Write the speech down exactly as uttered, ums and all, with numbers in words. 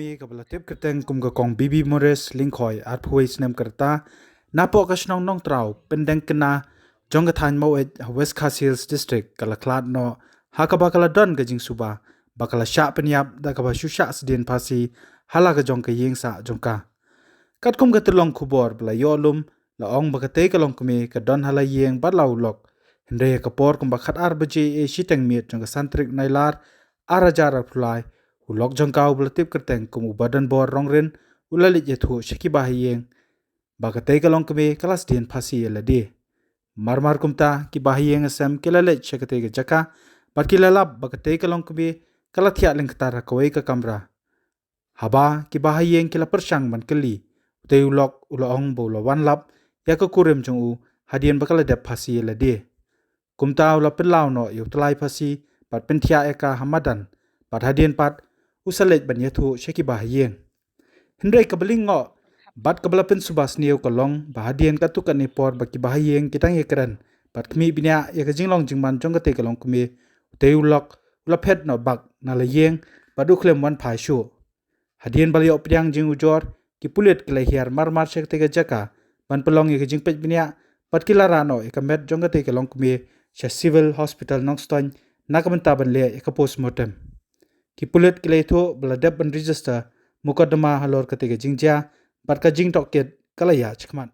Kaba la tip kyrteng kum ka Kong B B Morris Lyngkhoi, arphew snem ka rta, napoh ka shnong Nongtraw, pyndeng khynnah jong ka thaiñ Maweit ha West Khasi Hills District, ka la khlad noh ha kaba ka la don ka jingsuba ba ka la shah pynïap da kaba shu shah sdien phasi ha la ka jong ka ïing sah jong ka. Katkum ka tyllong khubor ba la ïoh lum, la ong ba katei ka longkmie ka don ha la ïing bad la u lok. Hynrei ha ka por kumba khatar baje eh shiteng miet jong ka san tarik Nailar, ar hajar arphew lai, u lok jong ka uba la tip kyrteng kum u Badanbor Rongrin, u la leit ïathuh sha ki bahaïing ba katei ka longkmie ka la sdien phasi ïa lade. Marmar kumta, ki bahaïing hasem ki la leit sha katei ka jaka bad ki la lap ba katei ka longkmie ka la thiah lyngktar ha kawei ka kamra. Haba ki bahaïing ki la pyrshang ban kylli, utei u lok u la ong ba u la wan lap ïa ka kurim jong u hadien ba ka la dep phasi ïa lade. Kumta u la pynlaw noh ïa u tlai phasi bad pynthiah ïa ka ha madan, bad hadien pat u sa leit ban ïathuh sha ki bahaïing. Hynrei kaba lyngkot bad kaba la pynsuba sniew ka long ba hadien katto katne por ba ki bahaïing ki dang ïakren bad khmih bniah ïa ka jinglong jingman jong katei ka longkmie, utei u lok u la phet noh bak na la ïing bad u khlem wan phai shuh. Hadien ba la ïoh pdiang jingujor, ki pulit ki la hiar marmar sha katei ka jaka ban pynlong ïa ka jingpeit bniah bad ki la rah noh ïa ka met jong katei ka longkmie sha Civil Hospital Nongstoiñ na ka bynta ban leh ïa ka postmortem. Ki pulit ki la ïathuh ba la dep ban register mukotduma halor katei ka jingjia bad ka jingtohkit ka la ïaid shakhmat.